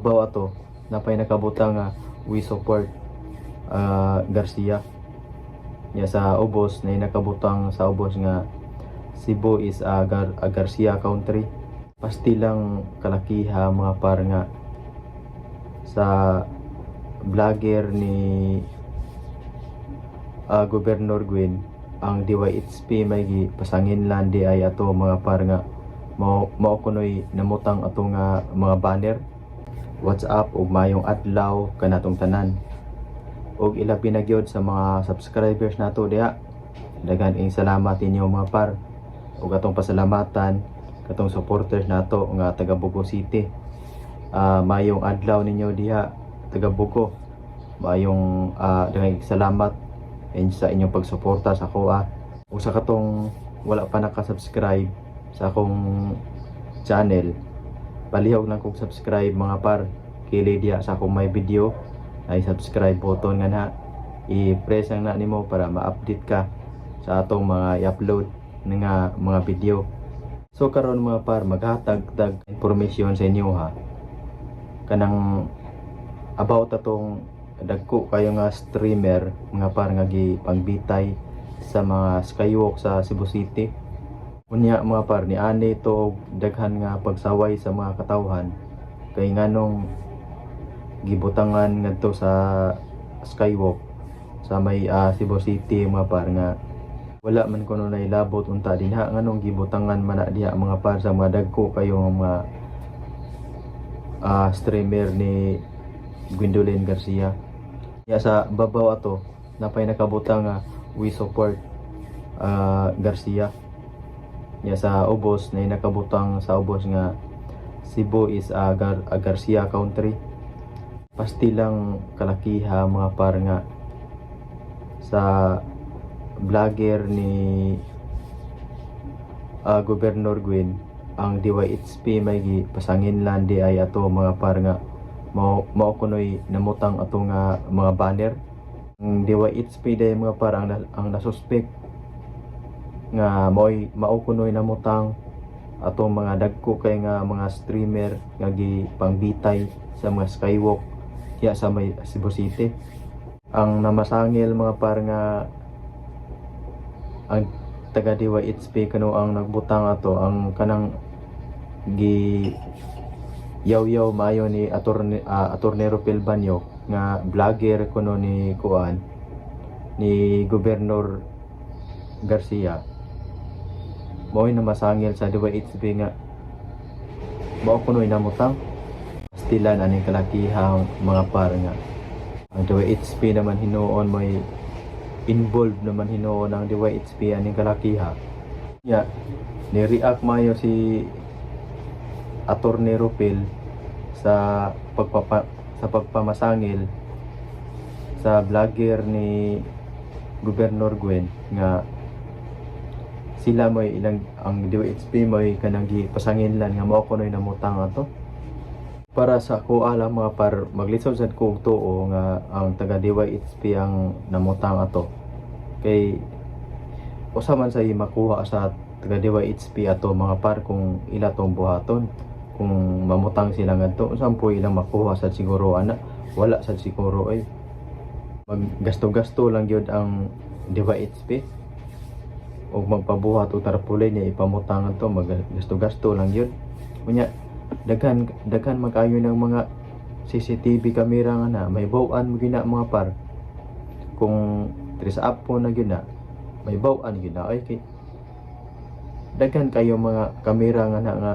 Babaw ato napay nakabutang nga "We support Garcia." Nya sa ubos na nakabutang sa ubos nga "Cebu is a Garcia country." Pastilang kalakiha, mga par, nga sa vlogger ni Governor Gwen, ang DYHP may gi pasanginlan di ay ato, mga par, nga mao mao kunoy namutang ato nga mga banner. What's up ug maayong adlaw kanatong tanan ug ilabi na gyud sa mga subscribers nato diha. Daghan ing salamat inyo, mga par, ug atong pasalamatan katong supporters nato nga taga Bogo City. Maayong adlaw ninyo diha, taga Bogo. Maayong daghang salamat and sa inyong pagsuporta sa akoa. Ug sa katong wala pa naka-subscribe sa akong channel, palihog lang kog subscribe, mga par. Kili diha sa akong may video ay subscribe button nga na i-press lang na nimo para ma-update ka sa atong mga i-upload nga mga video. So karon, mga par, maghatag tag information sa inyo ha, kanang about atong dagko kayo nga streamer, mga par, nga gipangbitay sa mga skywalk sa Cebu City. Unya, mga par, ni ani to og daghan nga pagsaway sa mga katawhan kay nganong gibutangan ngadto sa skywalk sa may Cebu City, mga par, nga wala man kuno nailabot unta dinha. Nganong gibutangan man na diha, mga par, sa mga dagko kayo nga mga streamer ni Gwendolyn Garcia? Ya sa babaw ato napay nakabutang nga "We support Garcia." Ya sa ubos na nakabutang sa ubos nga "Cebu is a Garcia country." Pastilang kalakiha, mga par, nga sa vlogger ni Governor Gwen, ang DYHP may gipasanginlan di ay ato, mga par, nga mao mao kunoy namutang ato nga mga banner. Ang DYHP day, mga par, ang nasuspek nga maoy mao kunoy namutang atong mga dagko kay nga mga streamer nga gipangbitay sa mga skywalk diya sa may Cebu City. Ang namasangil, mga par, nga ang taga DYHP kano ang nagbutang ato, ang kanang gi yaw-yaw maayo ni Attorney Rupil Banyo nga vlogger kuno ni kuan ni Gobernador Garcia, mao na masangil sa DYHP nga mao kuno namutang. Pastilan aning kalakihang, mga par, nga ang DYHP naman hinuon may involved naman hinuon ang DYHP aning kalakiha. Ya ni-react mayo si Attorney Rupil sa pagpamasangil sa vlogger ni Gobernador Gwen nga sila mo'y ilang ang DYHP mo'y kanang gipasanginlan nga mao kuno'y namutang ato. Para sa ako alam, mga par, maglisod sad ko og tuo nga ang taga DYHP ang namutang ato kay usa man say makuha sa taga DYHP ato, mga par, kung ila tong buhaton? Kung mamutang sila ngadto, unsa po ilang makuha sad siguro ana? Wala sad siguro ay maggasto-gasto lang gyud ang DYHP og magpabuhat og tarpaulin niya ipamutang ato, maggasto-gasto lang gyud. Unya daghan daghan magkayo ng mga CCTV camera nga na may baw-an mo gyud na, mga par. Kung tres apo na gyud na may baw-an gyud na ay kay daghan kayo mga kamera nga na nga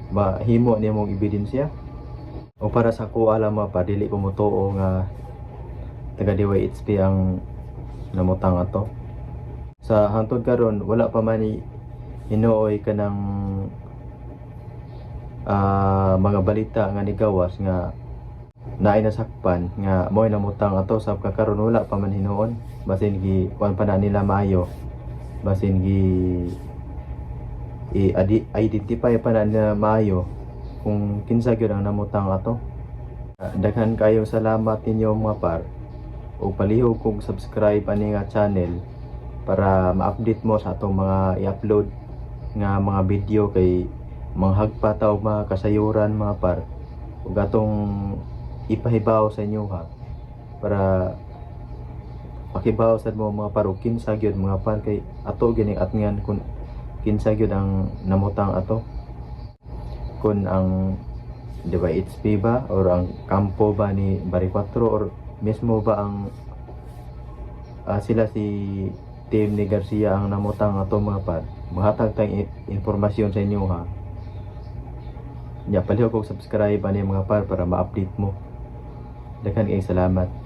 mahimo nimong ebidensya. O para sa ako alam, mga par, dili ko motuo nga taga DYHP ang namutang ato. Sa hangtod karon wala pa man ni hinuoy kanang mga balita nga nigawas nga naay nasakpan nga mo'y namutang ato. Sa kakaron wala pa man hinuon, basin gi kuan pa na nila maayo, basin gi i-identify pa na nila maayo kung kinsa gyud ang namutang ato. Daghan kayo salamat ninyo, mga par, ug palihog kog subscribe ani nga channel para ma-update mo sa atong mga i-upload nga mga video kay manghagpa ta og mga kasayuran, mga par. Ug atong ipahibaw sa inyo ha, para pakibaw sad mo, mga par, og kinsa gyud, mga par, kay ato gining atngan kung kinsa gyud ang namutang ato, kung ang DYHP ba or ang kampo ba ni Baricuatro or mismo ba ang sila si team ni Garcia ang namutang ato, mga par. Mahatag tayong impormasyon sa inyo ha. Nya palihog og subscribe ani, mga par, para ma-update mo. Daghan kayong salamat.